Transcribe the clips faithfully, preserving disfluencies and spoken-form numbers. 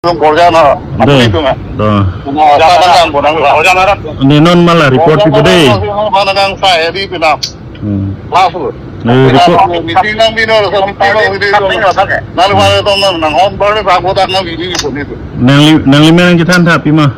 Borjan, Dei. Itu na. Do. Borjan, Borjan. Borjan, Borjan. Ne non mala report pipo dei. Borjan, Borjan, Borjan, Borjan, Borjan, Borjan, Borjan, Borjan, Hmm. Last word. Eh, report. Meeting nang bino, so meeting nang bino. Nang mana tong nang, nang hon bar ni bak botak nang bini bini itu. Nangli, nanglimen nangchethan tha pima?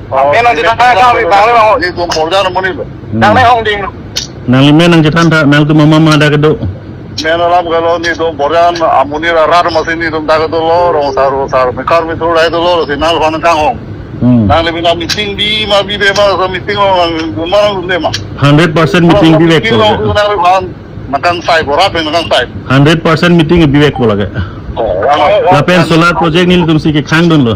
Nangli nangchethan tha pima, bang, bang. Netum Borjan amonit lo. Hmm. Nang ne hong ding. Nanglimen nangchethan tha, nangtum mama ma dak kedo. Men alam kalau netum Borjan amonit ra rat masi netum dak kedo lo, rong sar, sar, mekar metur dak kedo lo, si nangphan kanghong. Hmm. Nangli bina meeting bi ma bibe ma, so meeting lo nang gumar nang dunde ma. Hundred percent meeting bivek ko. Meeting lo nangphan nangkangsai, borat pen nangkangsai. Hundred percent meeting bivek ko lake. Oh, lapen solar project nelitum si kekhang dunlo.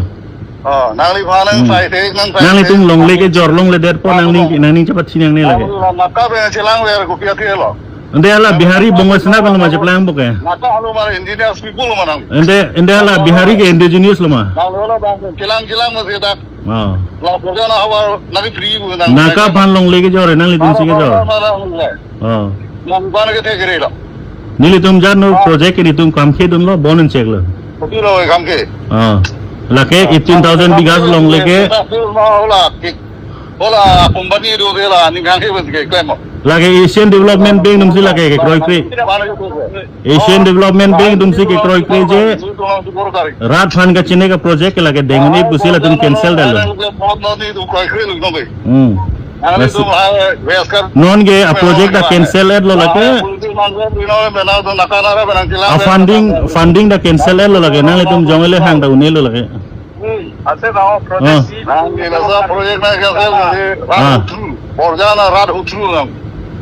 Oh, nangliphan nang Hmm. Sai thek, nang sai Nanglitum thek. Longle kejor longledetpo nangning, nangning chepathi nangne lake. Nang, nang, naka pen chelang ler kopi athe lo. Ante hala Bihari Bongo Sena pen lo ma cheplang bo ke. Naka alo mar indigenous people lo ma nang. Ante, ante hala Bihari ke indigenous lo ma. Nang lo lo bang, chelang chelang ma seta. Oh. La Borjan havar nang free bu nang. Naka aphan longle kejor, nanglitum si kejor. Nang, nang, nang, nang. Oh. Nang ban ke thek re lo. Nelitum jan no Ah. Project ke netum kam ke dunlo, bon chek lo. Kopi lo kam ke. Oh. Lake eighteen thousand bighas longle ke. Hola, ki-, hola company do de la, ni gang ke ben ke klem. Lake Asian Development Bank atum si lake kekroikre. Asian Development Bank atum si kekroikre je. Rat aphan kachini ke project ke lake dengni pusi latum cancel dalo. Hmm. Nang Mas- itu, ah, West Kar- Non ke a project ta cancel et lo lake. Ah, politik mangkok, you know, benar tu naka nara benar kilang. A funding, funding ta cancel et lo lake. Nanglitum jong ele hang ta un-e lo lake. Hmm, ase na project Oh. si. Nang ni lasa project na cancel, Ah. Rat Hutru. Borjan na Rat Hutru nang.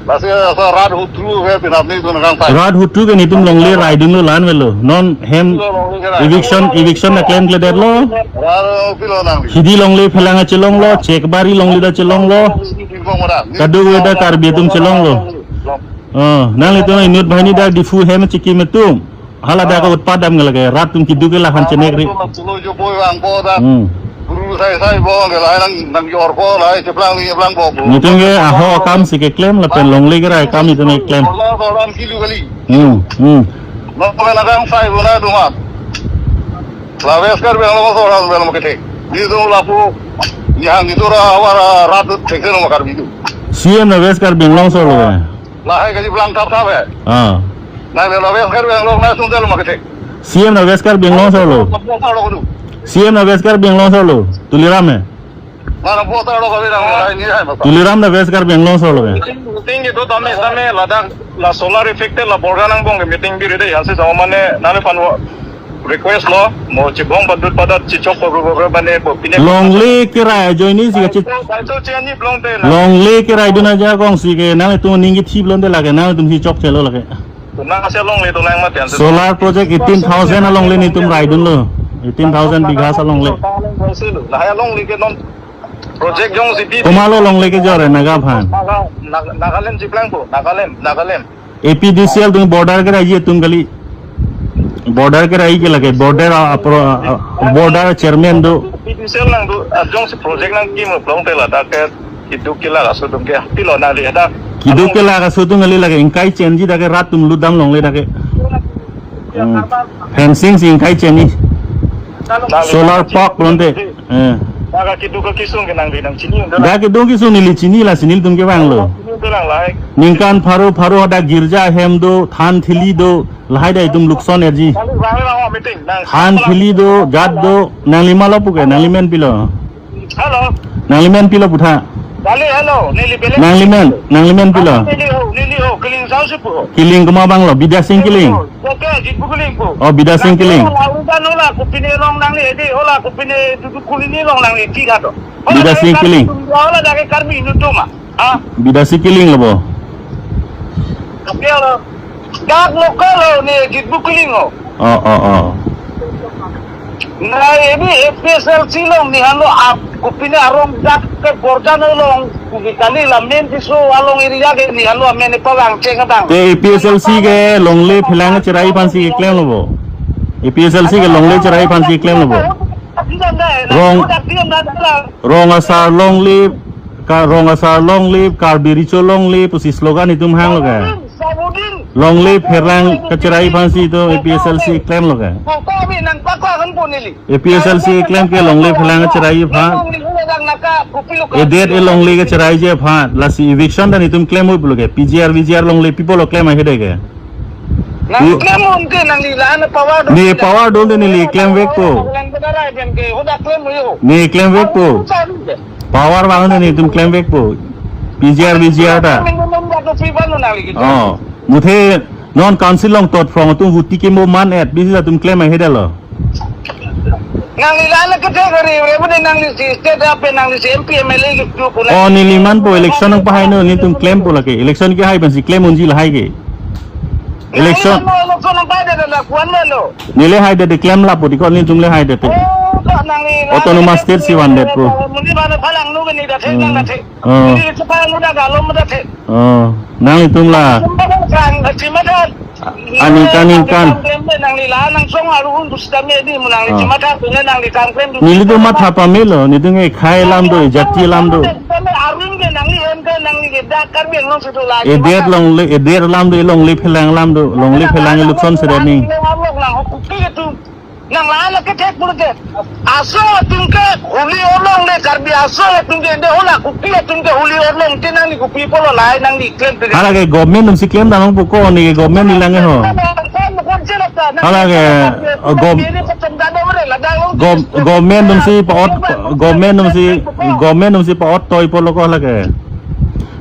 Lasi asa Rat Hutru ke pinap ni tu nang sai. Rat Hutru ke netum longle rai dunlo, la-an avelo. Non hem eviction, eviction ta klemkledetlo. Rat pilo nang. Hidi longle phelang chelonglo, Chekbari longle ta chelonglo. Kadokave ta Karbi atum chelonglo. Oh, nanglitum inut banghini dak Diphu hem chikim atum. Hala dak Ah. Utpat dam lake, rat atum keduk ke lahan chenek ri. Tulo jo boi vang bo dak. Hmm. Guru sai sai bo ke lahai nang, nang jor bo lahai cheplang ni cheplang bo. Netum ke aho akam si keklem lapen longle kerai akam netum keklem. Bola bola kilu kali. Hmm, hmm. No ke nang sai bo na duman. La West Karbi Anglong so ran bel mo kete. Netum lapu ni hang netum ra awar rat thek no Karbi tu. C M na West Karbi Anglong so lo. Lahai kaji plang thap thap he. Ah. Nang le la West Karbi Anglong na sung dal ma kete. C M na West Karbi Anglong so lo. Bo ta lo ko. C M na West Karbi Anglong so lo. Tuliram he. Mana bo ta lo ko bidang lahai ni hai ma. Tuliram na West Karbi Anglong so lo he. Meeting, meeting itu tame tame ladak la solar effect la Borjan angbong ke meeting biri dei. Ansi sama mane nangliphan wo request lo, mo chibong padut padat chichok pabru pabru mane bo pine. Longle kerai ajoine si kachi. Sai so cheni blong te na. Longle kerai dun ajakong si ke nangtum ning kethi blong te lake, nangtum si chokche lo lake. Tuna ase longle to lang mati ansi. Solar project eighteen thousand alongle netum rai dunlo. Eighteen thousand bighas alongle. Lahai alongle ke non project jong si di. Komat lo longle kejor he Naga aphan? Naga, Naga, Nagaland cheplang bo, Nagaland, Nagaland. A P D C L atum border kerai atum kali. Border kerai ke lake, border a, a, pro, a, border chairman do. A P D C L nang do, a jongsi project nangkim long te ladak ke, keduk kelak aso atum ke, pilo nangli dak. Keduk kelak aso atum kali lake, ingkai chenji dak ke rat atum lut dam longle dak ke. Hmm. Fencing si ingkai chenji. Nangli solar park pulote. Eh. Dak keduk kesung ke nangli nangchini. Dak keduk kesung neli chini, lasi nelitum kevanglo. Chini tu nang lahai. Ningkan pharo pharo hadak girja ahem do, than thili do, lahai dak itum lukson erji. Nangli vang vang meeting, nang. Than thili do, jat do, nangli ma lo pu ke, nangli men pilo? Hello. Nangli men pilo putha? Kali hello, neli bele. Nangli men, nangli men pilo? Neli ho, neli ho, Kiling Sao si pu ho. Kiling komat abang lo, Bidya Sing Kiling. Oke, Jitbu Kiling pu. Oh, Bidya Sing Kiling. Hola, udan hola, kopine long nangli, edi hola, kopine duduk kulini long nangli, tiga to. Hola, Bidya Sing Kiling. Hola, dak ke Karbi nutuma. Ah. Bidya Sing Kiling lo bo. Tapi lo, dak lokal lo ni Jitbu Kiling lo. Oh, oh, oh. Na ini A P S L C long ni halo ap, kopine arong dak ke Borjan long, kumi kali la main piso along area ke ni halo amen pawang cheng adang. Te A P S L C ke longle phelang cherai aphan si keklem lo bo. A P S L C ke longle cherai aphan si keklem lo bo. Rong, rong asar longle, ka rong asar longle, Karbi Recho longle, pusi slogan itum hanglo ke. Sabudin, Longle pherang kacherai aphansi itum A P H L C klemlo ke. Koko bi nang pakwa kan po neli. A P H L C klem ke longle pherang kacherai aphan. Nang ni hule dang naka kupilo ka. Edet e longle kacheraiji aphan. Lasi eviction ta netum klemvoi pulo ke. P G R, V G R longle pi apotlo klem ahede ke. Nang U- klem unte nangli la-an power do. Ne power do te neli klemvekpo. Lang bedara jen ke hoda klem yo. Ne klemvekpo. Power vang te netum klemvekpo. P G R, V G R ta. Minimum da to free ban nangli ke. Oh. Muthe non council along tot phrong atum vote kimo man-et bisi atum klem ahedetlo. Nangli la-an ke thek hari, hari pute nangli si state ape nangli si M P M L A ke tu puna. Oh, neli manpo election nangpahai non, netum klempo lake. Election kehai pensi klem unji lahai ke. Election. Nangli manpo election nangpahai da da kuan melo. Neli haidede klem lapu diko netum le haidede. Oh, kok nangli la-an Autonomous ke State si vandetpo. Muni bana phalang nu bini da thek nang da thek. Oh. Muni ke phalang nu da galom da thek. Oh, nanglitum la. Mata kang, kachimata. Aningkan, ningkan. Nangli la nang song aru un dus kami di mu nangli Ah. chimata punya nangli kang kren dus. Nelitum matha pamelo, netum ekhai alam do, jati alam do. Kami arun ke nangli hem ke nangli ke dak Karbi Anglong situ lagi. Edet longle, edet alam do, longle pherang alam do, longle pherang lukson sedening. Nang alok nang hukuki itu. Nang la-an ke thek pur ke. Aso atum ke huli orlong le Karbi aso atum ke de hola Kuki atum ke huli orlong te nangli Kuki apotlo lahai nangli klem pide. Hala ke government atum si klem damang puko ne ke government ni lang ho. Hala ke, uh, gov-, gov-, government atum si pa-ot, government atum si, government atum si pa-ot toi apotlo ko hala ke.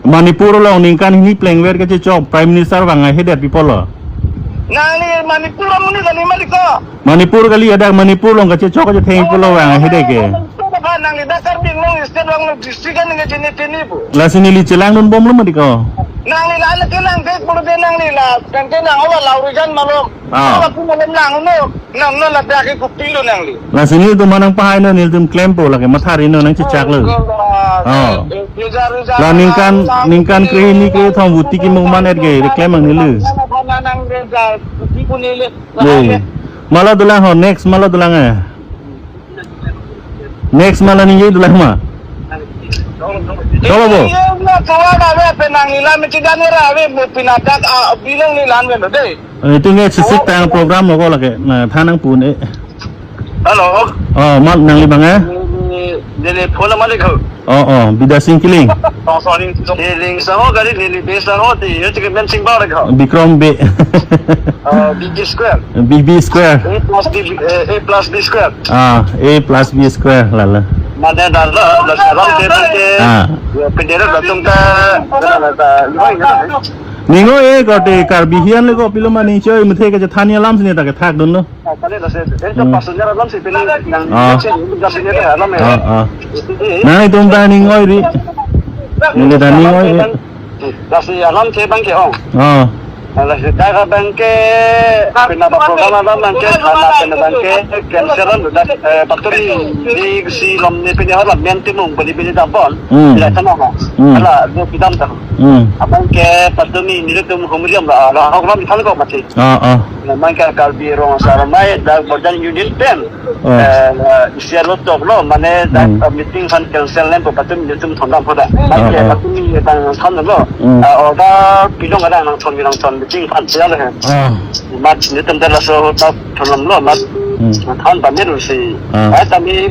Manipur along ningkan hini plengver kachechok Prime Minister vang ahedetpi apotlo. Nangli Manipur amonit kali mati ko. Manipur kali, hadak Manipur along kachechok kachetheng apotlo vang ahede ke. Nangli dak Karbi Anglong state along district kan nge chini tini bu. Lasi neli chelangdunbomlo mati ko. Nangli la le kelang ke pur de nangli la kan ke nang ola laurijan malom. Ah. Ola pun malom lang no. Nang no la dak ke kupilo nangli. Lasi nelitum nangpahai non, nelitum klempo lake matha ri non nangchechaklo. Oh, God. Oh. Eh, eh, ujar, ujar, La ningkan, ujar, ningkan ujar, krehini ujar, krethom vote kimo man-et ke, ujar, klem ang neli. Nang, nang, nang, ujar, ujar, ujar, ujar, Dei. Mala dolang ho, next mala dolang eh. Next mala ningje dolang ma. Cholo bo. Iya, iya, kawan ave penang ila mecidan ira ave bu pinadak a bilang ni lan vendo dei. Eh, itum nge sisik tang program lo ko lake. Na thanang pun eh. Hello. Oh, mat nangli bang eh? Neli, neli phone malik ho. Oh, oh, Bidya Sing Killing. Oh, sorry. Neli Singho kali, neli Bey Singho, ti, yo, tiga men Singho lagi ho. Bikram Bey. Uh, B B square. B B square. A plus B, eh, A plus B square. Ah, A plus B square, lala. Mane dala, la salam te te. Ah. Yo, pendera datum ta, dala ta, yo, yo. Ning oi, eh, kote Karbi hian le ko pilo ma ning choi, muthe kachethan alam sini ta kethakdunlo. Ah, kali la se, eh, Hmm. personal alam si pini nang Ah. cek, nang sini ada alam ya. Ah, ah. Eh, Nangtum ta ning oi ri. Neli ta ning oi ri. Lasi alam ke bang ke ong. Ah. Lasi daga bang ke, pina ba program alam bang ke, khana pina bang ke, cancel an dak, eh, patumi di si lam ni pini hala men timung pini pini dampon. Hmm. Bila tama ha. Hmm. Hala do pidam ta. Hmm. Abang ke patumi nelitum humriam la, la hok lam thang ko mati. Ah, ah. Memang ke Karbi Rong Asar Ramai dak Borjan Union pen. Oh. Eh, isi alo tok lo, mane dak Hmm. meeting aphan cancel nen po patumi nelitum thondam po da. Ah, Mane ah. patumi tang than lo. Hmm. Eh, order pilong ada nangthon nangthon meeting aphan sial he. Ah. Mat nelitum dak laso ta thondam lo, mat Hmm. than pamir si. Ah. Ai tami,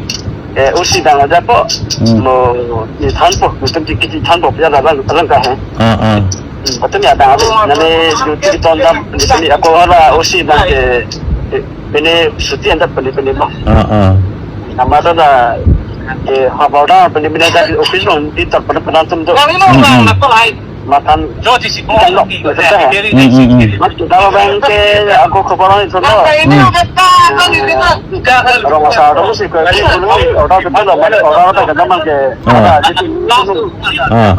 eh, usi dang aja po. Hmm. Mo ni than po, nelitum ti kiti than po, ya la lang lang ka he. Ah, ah. Hmm, patumi adang ave. Nane duty tondam, pini pini ako hala usi bang ke, eh, pini suti anda pini pini ma. Ah, ah. Nama tu na, eh, haba da pini pini da office lo, di tak pernah pernah tum tu. Hmm, hmm. Matan, Hmm, hmm, hmm. Mas kita bang ke ako khobor ni tu lo. Hmm. Rong Asar Ramai si ke, order betul lo, order betul lo, mana ke. Ah. Ada, jadi, Ah.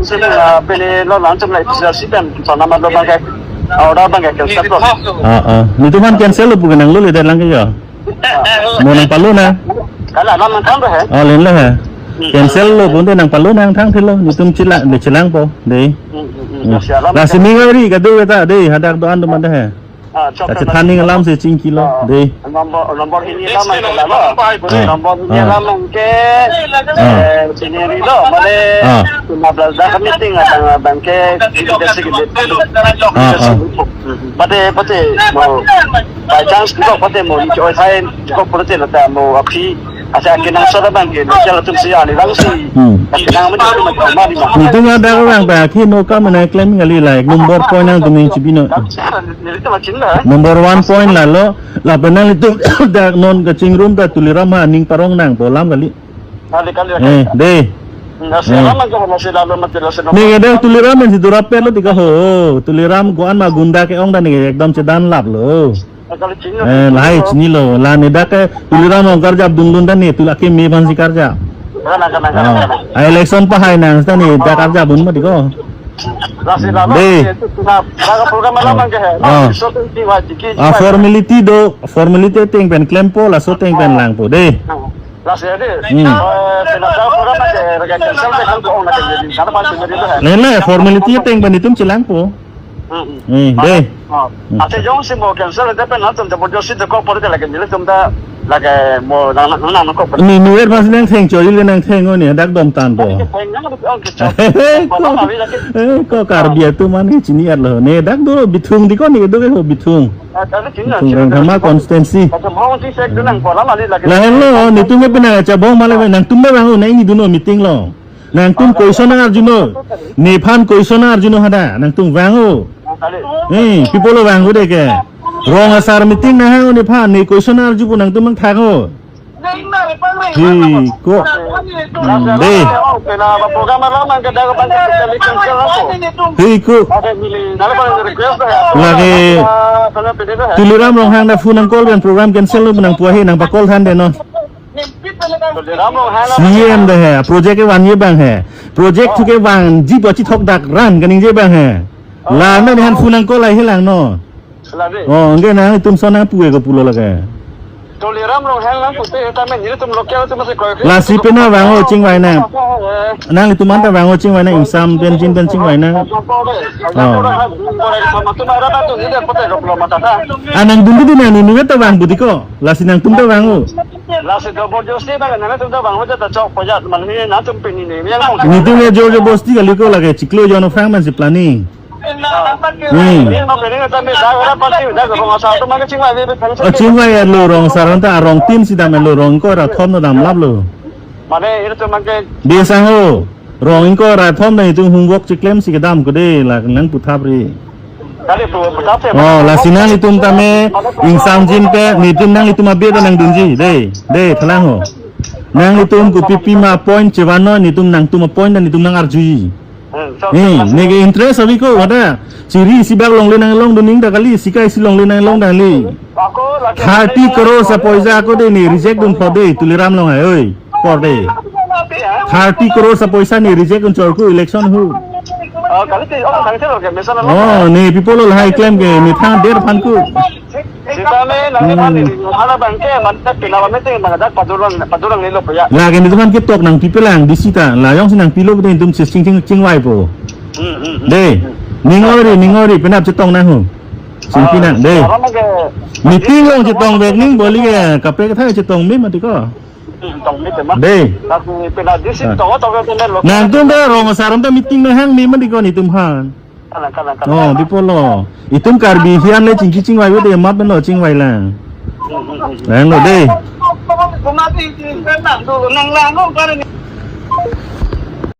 Sini, ah, pini lo langsung la official si pen, sana mat lo bang ke. Order bang ke cancel lo. Ah, ah. Netum aphan cancel lo pu ke nanglo le dan lang ke ya. Mo nangpalo na. Kala alam nangthang he. Oh, len lo he. Hmm. Cancel lo pun te nangpalo nangthang thelo. Netum chelang, de chelang po. Dei. Hmm, hmm, hmm. Hmm. Masih alam Lasi nangthang. Ning oi ri kado kata dei, hadak do-an do mada he. Ah, chok Acha kan thaning alam si chingkilo. Ah, dei. Nombor, nombor hini alam ang ke lalo. Ah. Nombor hini Ah. alam ang ke, Ah. eh, sini rilo, mane, Ah. tuma belas dak meeting atang abang ke, kita sigi. Ah, ah. Pati, pati, mo, by chance, kita pati mo, ni oi sign, kita pati lata mo, api, Asa akenangsot abang ke, local atum si ani lang si. Hmm. Akenang amat itu macam mana, ma? Nitum ada orang ba, ki no ka mana claim ngali like, number point nangtum ning chibino. Neli itu macam lah. Number one point lalo, lapen nanglitum dak non kachingrum ta Tuliram ha ning parong nangpo alam kali. Kali, kali, Eh, kali. dei. Nasi Eh. alam aja, nasi lalu mati, nasi Ni kadang Tuliram men si durap pelo tiga ho. Tuliram ko-an ma gunda ke-ong dan ni ekdom chedan lap lo. Kali chini lo. Eh, lahai chinilo. La ne dak ke Tuliram ong karjap dunlun dan ne tulak ke me aphan si karjap. Kana, kana, kana, Ah. kana. Ah, election pahai nang seta ne dak karjap un mati ko. Lasi lama Dei. itu tuna, laga program alam Ah. ang ke hai. Ah. So tu ti wa tiki. Ah, formality do, formality ateng pen klempo, laso ateng pen langpo dei. Lasi ya dei. Hmm. Eh, tuna laga program ang ke, laga cancel ke kan ko ong na ke jadi. Karena masih jadi tu hai. Lain la, formality ateng pen itum chelangpo. Hmm, hmm. Hmm, dei. Oh. Hmm. Ate jongsi mo cancel ate pen nangtum ta bo jongsi ta kok pore lagi nelitum ta lagi mo nang nang nang kok pore. Ni nuer mas nangtheng chori le nangtheng o ni dak dom tan bo. Theng nang ong ke chok. Ko, Bola kami lagi. eh, ko Karbi atum an ke chini arlo. Ne dak do bithung di ko ni do ke ho bithung. Ah, kami chini Bithung chini. Rengthama constituency. Macam hong si sek dunang bola mali lagi. Lahenlo, nitum ke pina chabong male nangtum ba bang o nai ni duno meeting lo. Nangtum question arjuno. Nephan question arjuno hada. Nangtum vang o. Eh, people vang o dei ke. Rong asar meeting nahang o nephan. Ne question arjupo nangtum mangthang o. Hi, ko. Hmm, dei. Hi, ko. Lagi Tuliram Ronghang dak phone nang call pen program cancel lo nangpu ahi nangpa call than dei non. Tuliram Ronghang C M dei he, project kevanji abang he. Project thu kevanji pu chithok dak ran kaningje abang he. La me nephan phone nang call ai helang no. Lagi. Oh, anke nangtum son nangpu e ko pulo lake. Tuliram Ronghang nangpu te ta men nelitum local atum si koi. Lasi pena vang o chingvai nang. Nanglitum anta vang o chingvai nang ingsam pen jin pen chingvai nang. Oh. Ah, nangdun di nang ni nuet ta vang budi ko. Lasi nangtum ta vang o. Lasi do bo josti ta nangtum ta vang o ta chok pojat man ni nangtum pini ni yang. Nitum ya jor jor bosti kali ko lake chiklo jono frang man si planning. Hmm. Ini mau kini kita ni dah orang pasti dah ke rumah satu mana cingwa ni. Oh, chingvai lo rong asar anta arong tin si dam lo rong ko rathom no dam lap lo. Mana ini tu makan Dei sang o. Rong ingkoi ra thom nangtum homework chiklem si kedam ko dei la nangputhap ri. Kali pu puthap se. Oh, lasi nanglitum tame ingsam jin ke nitum nanglitum abia ta nangdunji dei. Dei thalang ho. Nanglitum kopi pima point chevan noi nitum nangtum a point dan nitum nang arjuji. Hmm, so, Eh, so, ne ke interest abi ko hada. Chiri isi bak longle nanglong dun ning ta kali, sikai isi longle nanglong dali. Ako lagi Thirty crore sa poisa ko dei ne reject dun pho dei Tuliram Ronghang oi. Por dei. Thirty crore sa poisa ne reject dun chor ko election hu. Oh, kali ti, oh, kali ti lo ke, misal lo. Oh, ne people lo hai claim ke ne thang der phan ko. Sita me nang ne phan ni, hala bang ke, man ta pina ba me te, man ta padurang, padurang ni lo ya. Lake nitum aphan ketok nangpipelang di sita, la jongsi nangpilo pute nitum ching ching chingvaipo. Hmm, hmm, hmm. Dei, ning ori, ning ori, penap chetong nang ho. Chingpi nang, dei. Alam ke Meeting along chetong vek ning boli ke, kaprek kathai chetong me mati ko. Tong me tema. Dei. Tapi pina di si Ah. tong tong ke lo. Nangtum ta rong asar anta meeting nanghang me mati ko nitum aphan. Kalang, kalang, kalang. Oh, di pulo. Itum Karbi hian le chingki chingvai bede map lo chingvai lang. Lang lo dei.